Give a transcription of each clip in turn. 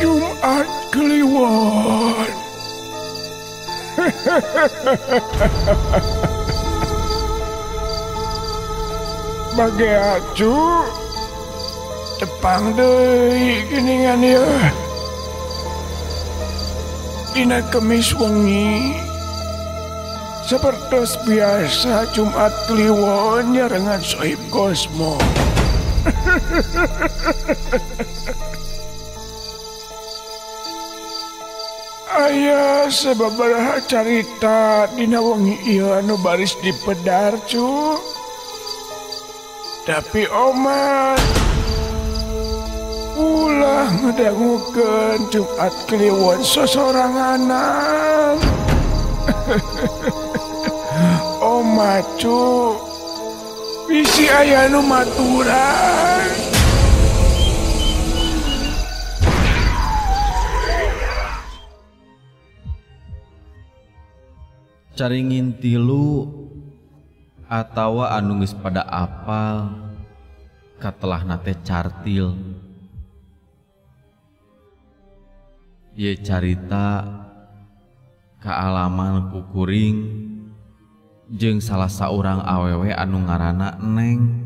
Jumat Kliwon. Bage acu tepang deui geuningan ieu. Dina Kemis wengi sapertos biasa Jumat Kliwon nyarengan Sohib Kosmo. Aya sababaraha carita dina wengi ieu anu baris dipedar cu. Tapi omat ulah ngedangukeun Jumat Kliwon sosoranganan. Omat cu, bisi aya nu maturan. Caringin tilu atawa anu geus pada apal katelahna teh cartil. Ye carita kaalaman ku kuring jeung salah saurang awewe anu ngaranna Neng.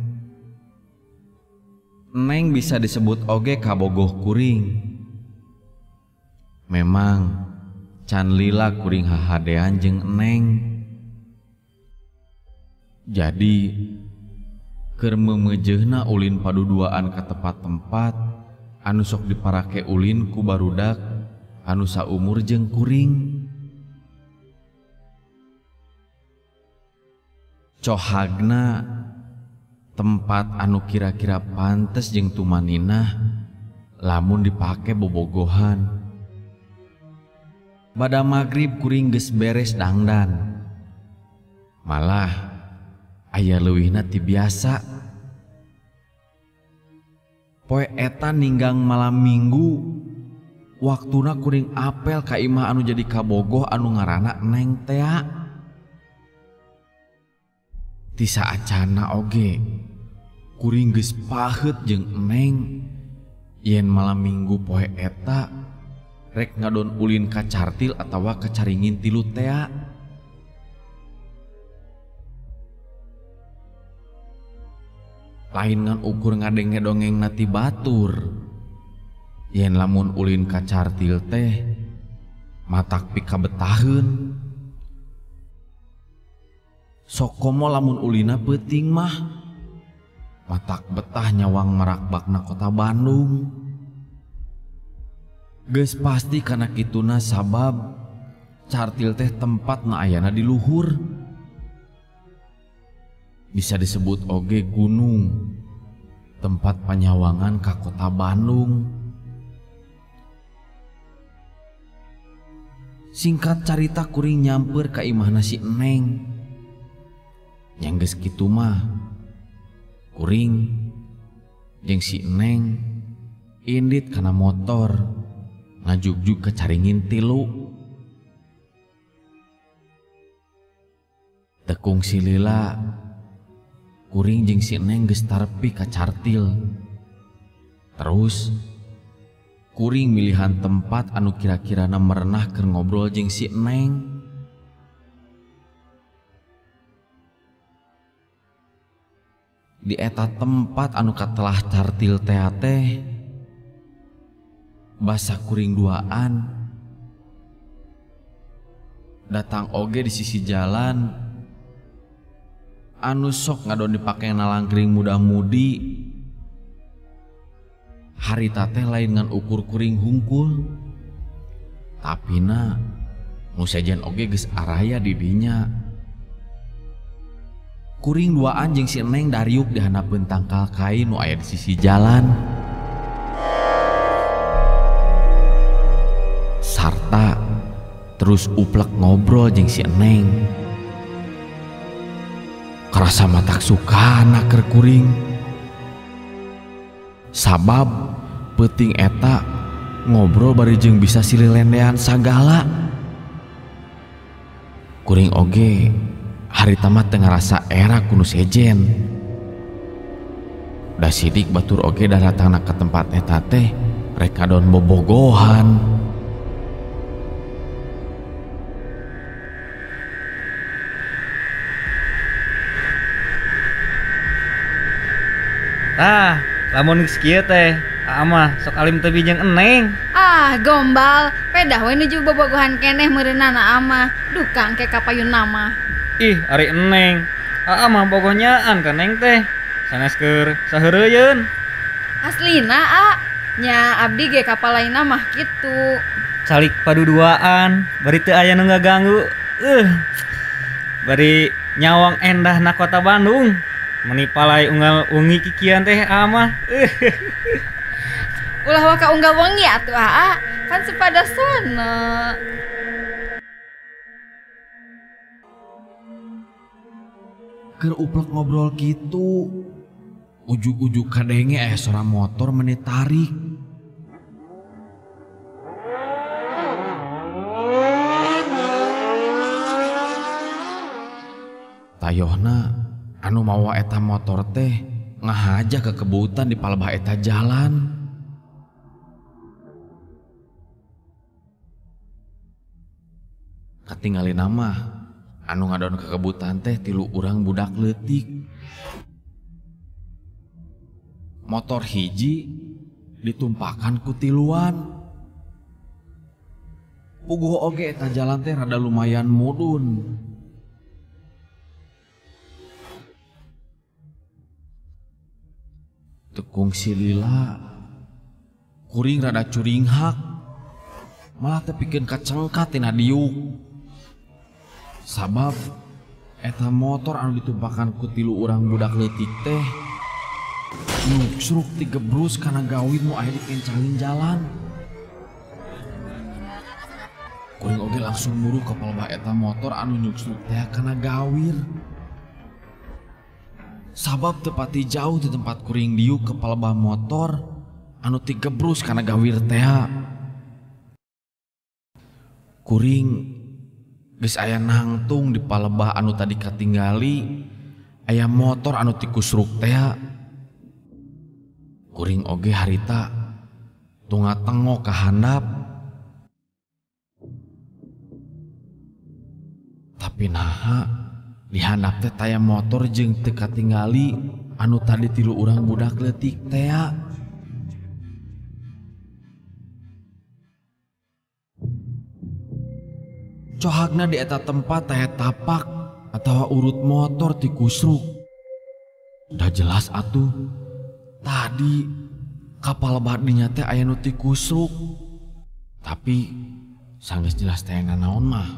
Neng bisa disebut oge kabogoh kuring. Memang can lila kuring hahadean jeung Neng. Jadi keur meumeujeuna ulin paduduaan ka tempat-tempat anu sok diparake ulin ku barudak anu saumur jeung kuring. Cohagna tempat anu kira-kira pantes jeung tumaninah lamun dipake bobogohan. Bada magrib kuring geus beres dangdan. Malah aya leuwihna ti biasa. Poe eta ninggang malam minggu, waktuna kuring apel ka imah anu jadi kabogoh anu ngaranna Neng tea. Ti saacana oge kuring geus paheut jeung Neng yen malam minggu poe eta rek ngadon ulin ka cartil atawa ka caringin tilu tea. Lain ngan ukur ngadenge dongeng nati batur yen lamun ulin ka cartil teh matak pikabetaheun. Sok komo lamun ulina peuting mah matak betah nyawang marakbakna kota Bandung. Geus pasti kana kituna sabab cartil teh tempat na ayana di luhur. Bisa disebut oge gunung, tempat panyawangan ka kota Bandung. Singkat carita kuring nyamper ka imahna si Neng. Yang geus kitu mah kuring jeung si Neng indit kana motor ngajugjug ka caringin tilu. Tekung silila kuring jeung si Neng geus tarepi ka cartil. Terus kuring milihan tempat anu kira-kirana merenah keur ngobrol jeung si Neng. Di eta tempat anu katelah cartil tea teh basa kuring duaan. Datang oge di sisi jalan anu sok ngadon dipake nalangkring muda-mudi. Harita teh lain ngan ukur kuring hungkul, tapi na nu sejen oge geus araya di dinya. Kuring duaan jeung si Neng dariuk di handapeun tangkal kai nu aya di sisi jalan. Sarta terus uplek ngobrol jeung si Neng. Karasa matak sukana keur kuring. Sabab peuting eta ngobrol bari jeung bisa sililendean sagala. Kuring oge harita mah teu ngarasa era ku nu sejen. Da sidik batur oge daratangna ka tempat eta teh Rek ngadon bobogohan. Tah, lamun geus kieu teh, aa mah sok alim teu bijeng eneng. Ah, gombal, pedah we nuju bobogohan keneh meureunana aa mah. Duka engke kapayun mah. Ih, ari eneng. Aa mah bogoh nyaan ka neng teh. Sanes keur saheureuyun. Aslina a, nya abdi ge kapalaina mah kitu. Calik paduduaan, bari teu aya nu ngaganggu. Bari nyawang endah na kota Bandung. Meni palai unggal wengi kikian teh aa mah. Ulah waka unggal wengi atuh aa, pan sepada sono. Keur uplek ngobrol kitu, ujug-ujug kadenge aya sora motor meni tarik. Tayohna anu mawa eta motor teh ngahaja ke kebutan di palebah eta jalan. Katingali nama anu ngadon kekebutan teh tilu urang budak leutik. Motor hiji ditumpakan ku tiluan. Puguh oge eta jalan teh rada lumayan mudun. Tekung silila kuring rada curinghak, malah tepikeun kacengkat tina diuk. Sabab eta motor anu ditumpakan ku tilu urang budak leutik teh nyuksruk tigebrus kana gawir nu aya dikencalin jalan. Kuring oge langsung muru ka palebah eta motor anu nyuksruk teh kana gawir. Sabab tepati jauh di tempat kuring diuk ke palebah motor anu tigebrus kana gawir teh. Kuring geus aya nangtung di palebah anu tadi katinggali aya motor anu tikusruk teh. Kuring oge harita tunga tengok ka handap. Tapi naha di handap teh taya motor jeung teu katinggali anu tadi tilu urang budak leutik teh. Cohagna di eta tempat taya tapak atawa urut motor ti kusruk. Udah jelas atuh tadi kapal badinya teh aya nu ti kusruk. Tapi sanggeus jelas teh nanaon mah.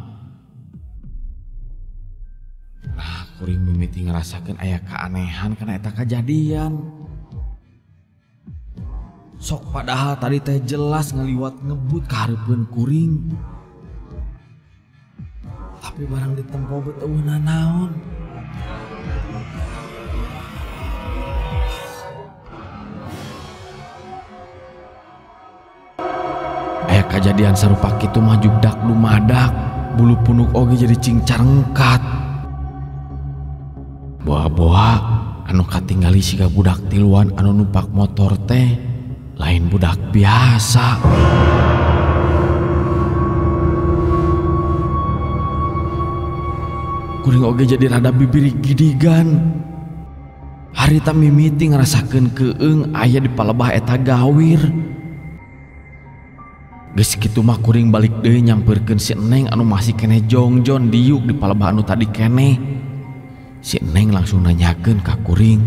Nah, kuring mimiti ngerasakeun aya keanehan kana eta kajadian. Sok padahal tadi teh jelas ngaliwat ngebut ka hareupeun kuring. Tapi barang ditempo bet eueuh nanaon. Aya kajadian sarupa kitu mah jugdak lumadak, bulu punuk oge jadi cingcarengkat. Boa-boa anu katinggali siga budak tiluan anu numpak motor teh lain budak biasa. Kuring oge jadi rada bibiri gidigan. Harita mimiti ngerasakeun keung aya di palebah eta gawir. Geus kitu mah kuring balik deui nyamperkeun si Neng anu masih keneh jongjon diuk di palebah anu tadi keneh. Si Neng langsung nanyakeun ka kuring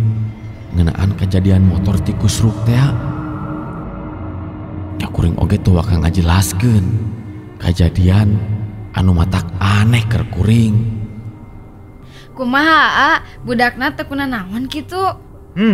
ngeunaan kejadian motor tikusruk teh. Ya kuring oge teu waka ngajelaskeun kejadian anu matak aneh keur kuring. Kumaha a, budakna teu kunanaon kitu?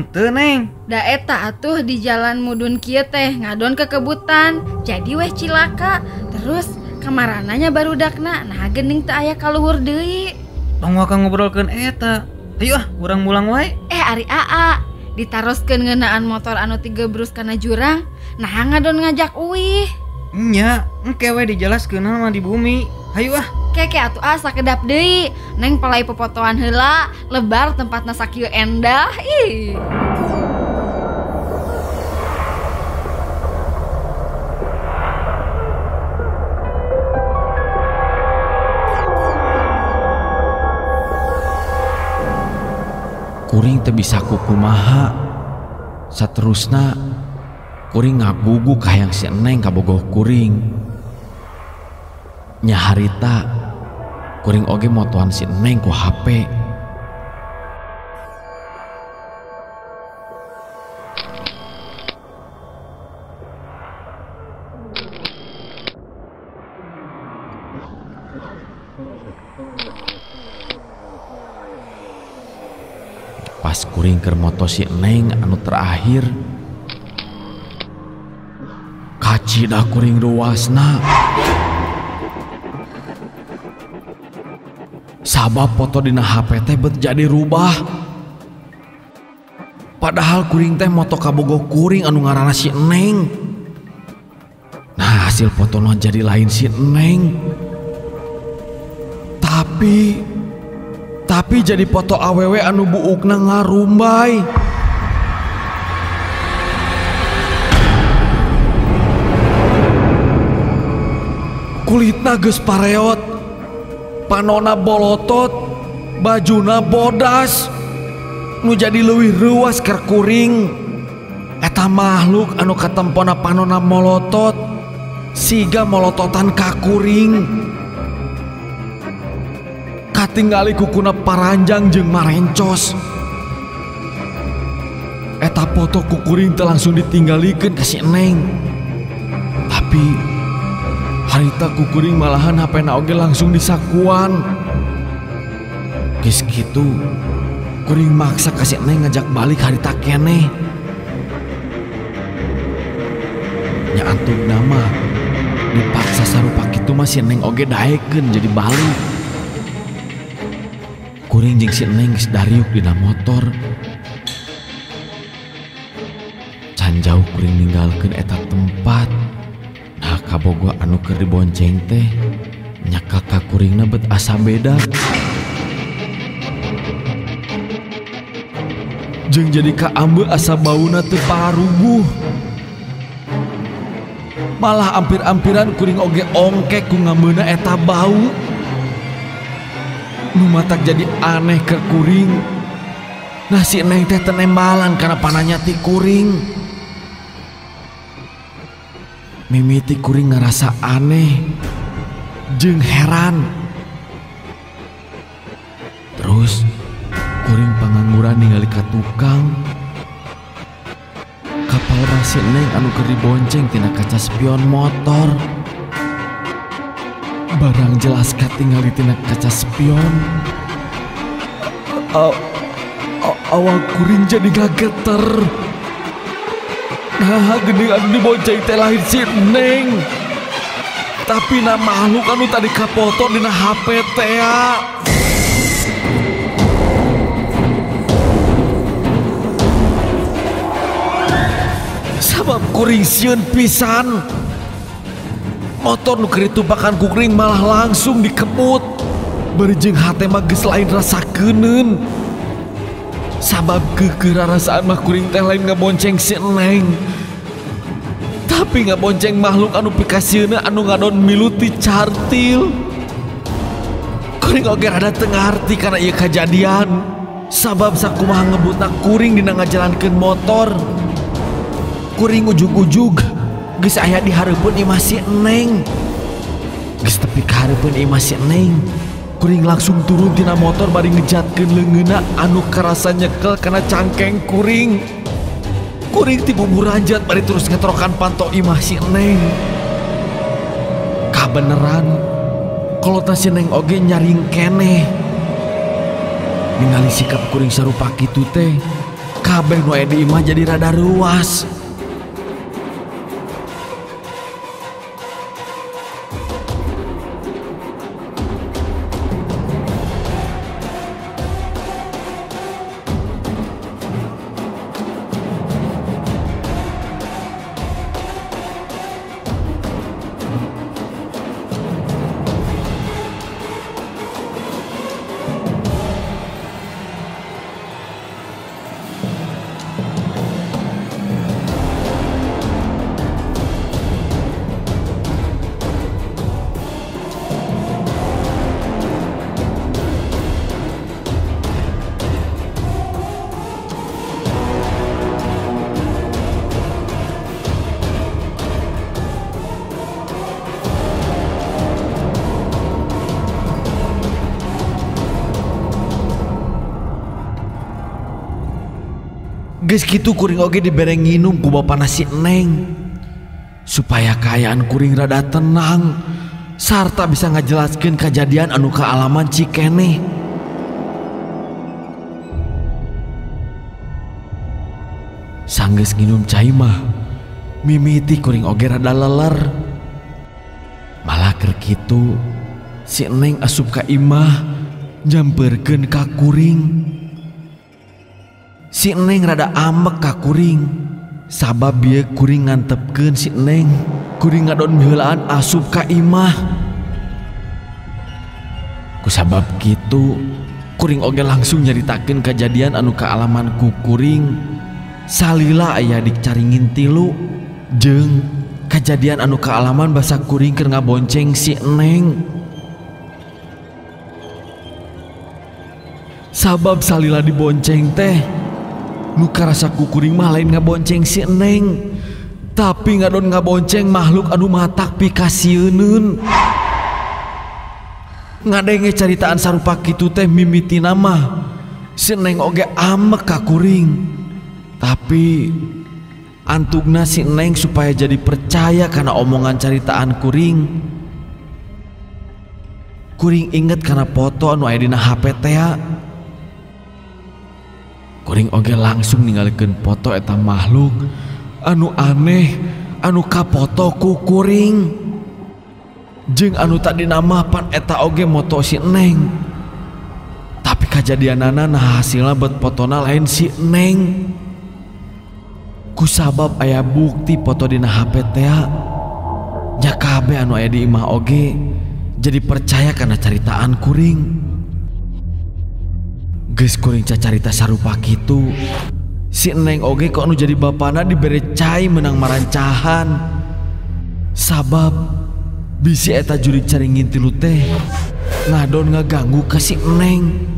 Teu Neng. Da eta atuh di jalan mudun kieu teh ngadon kekebutan, jadi weh cilaka. Terus kamarananya barudakna nah geuning teu aya kaluhur deui. Tong waka ngobrolkeun eta. Ayo ah, urang mulang wae. Ari aa, ditaroskeun ngeunaan motor anu tigebrus kana jurang, nah ngadon ngajak uih. Nya, engke we dijelaskeun mah di bumi. Hayu ah. Keke atuh ah sakedap deui. Neng palai popotoan heula, lebar tempatna sakieu endah. Ih. Kuring teu bisa kukumaha. Saterusna kuring ngagugu kahayang si Neng kabogoh kuring. Nya harita kuring oge motoan si Neng ku HP. Pas kuring keur moto si Neng anu terakhir, kacida kuring ruasna. Sabab foto dina HP teh bet jadi rubah. Padahal kuring teh moto kabogoh kuring anu ngaranna si Neng. Nah hasil fotona jadi lain si Neng. Tapi jadi foto awewe anu buukna ngarumbay. Kulitna geus pareot, panona bolotot, bajuna bodas. Nu jadi leuwih reuas keur kuring. Eta makhluk anu katempona panona molotot, siga molototan ka kuring. Katingali kukuna paranjang jeung marencos. Eta foto ku kuring teh langsung ditinggalikeun ka si Neng. Tapi harita ku kuring malahan HP na oge langsung disakuan. Geus kitu kuring maksa ka si Neng ngajak balik harita keneh. Nya antugna mah dipaksa sarupa kitu mah si Neng oge daekeun jadi balik. Kuring jeung si Neng geus dariuk dina motor. Can jauh kuring ninggalkeun eta tempat. Nah kabogoh anu keur dibonceng teh nyaka ka kuringna bet asa beda. Jeung jadi kaambe asa bauna teu paruguh. Malah ampir-ampiran kuring oge ongkek ku ngambeuna eta bau. Nu matak jadi aneh ke kuring. Nah si Neng teh tenembalan karena pananya ti kuring. Mimiti kuring ngerasa aneh jeung heran. Terus kuring pangangguran ningali ka tukang. Kapal mah si Neng anu keur dibonceng tina kaca spion motor. Barang jelas katingali tina kaca spion. Awak kuring jadi gageter. Nah geuning anu dibonceng teh lahir si Neng. Tapi na makhluk anu tadi kapoto dina HP teh. Sabab kuring sieun pisan. Motor nu keur ditumpakan ku kuring malah langsung dikebut. Bari jeung hate mah geus lain rasa keuneun. Sabab keukeuh rarasaan mah kuring teh lain ngabonceng si Neng. Tapi ngabonceng makhluk anu pikasieuna anu ngadon milu ti cartil. Kuring oge rada teu ngarti kana ieu kajadian. Sabab sakumaha ngebutna kuring dina ngajalankeun motor. Kuring ujug-ujug geus aya di hareupeun imah si Neng. Geus tepi ka hareupeun imah si Neng, kuring langsung turun tina motor bari ngejatkeun leungeunna anu karasa nyekel kana cangkeng kuring. Kuring ti buburanjat bari terus ngetrokan panto imah si Neng. Kabeneran kolotna si Neng oge nyaring keneh. Ningali sikap kuring sarupa kitu teh, kabeh nu aya di imah jadi rada reuas. Geus kitu kuring oge dibere nginum ku bapana si Neng supaya kaayaan kuring rada tenang sarta bisa ngajelaskeun kajadian anu kaalaman Cikeneh. Sanggeus nginum cai mah mimiti kuring oge rada leler. Malah keur kitu si Neng asup ka imah nyamperkeun ka kuring. Si Neng rada ambek ka kuring sabab bieu kuring ngantepkeun si Neng. Kuring ngadon miheulaan asup ka imah. Kusabab kitu kuring oge langsung nyaritakeun kajadian anu kaalaman ku kuring salila aya di Caringin tilu jeung kajadian anu kaalaman basa kuring keur ngabonceng si Neng. Sabab salila dibonceng teh nu karasa ku kuring mah lain ngabonceng si Neng, tapi ngadon ngabonceng makhluk anu matak pikasieuneun. Ngadenge caritaan sarupa kitu teh mimitina mah si Neng oge ambek ka kuring. Tapi antugna si Neng supaya jadi percaya karena omongan caritaan kuring. Kuring inget karena foto anu aya dina HP teh. Kuring oge langsung ninggalikeun foto eta makhluk anu aneh anu kapoto ku kuring. Jeung anu tadi nama pan eta oge moto si Neng. Tapi kajadianana nah hasilna bet fotona lain si Neng. Kusabab aya bukti foto dina HP teh nya kabeh anu aya di imah oge jadi percaya karena caritaan kuring. Geus kuring cacarita sarupa kitu, si Neng oge kok anu jadi bapana dibere cai menang marancahan. Sabab bisi eta jurig Caringin tilu teh ngadon ngaganggu ka si Neng.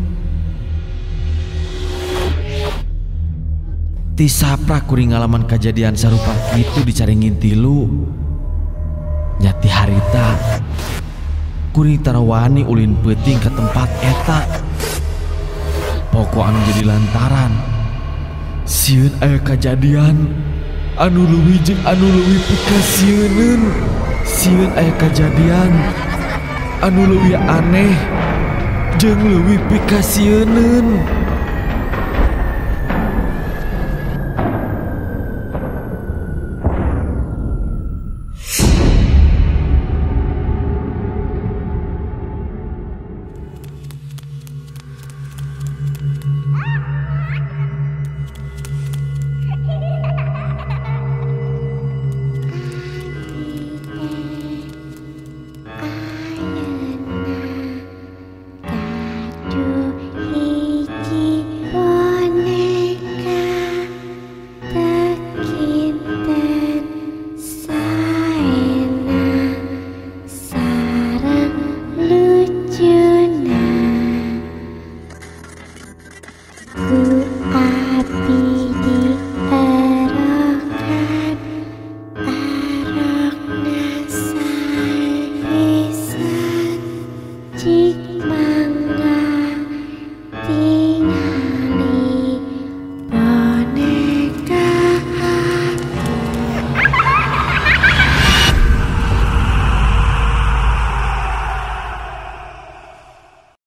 Ti sapra kuring ngalaman kajadian sarupa kitu di Caringin tilu. Nyati harita kuring tarawani ulin peuting ke tempat eta. Pokok anu jadi lantaran sieun aya kajadian anu leuwih jeung anu leuwih pikasieuneun. Sieun aya kajadian anu leuwih aneh jeung leuwih pikasieuneun. Cik.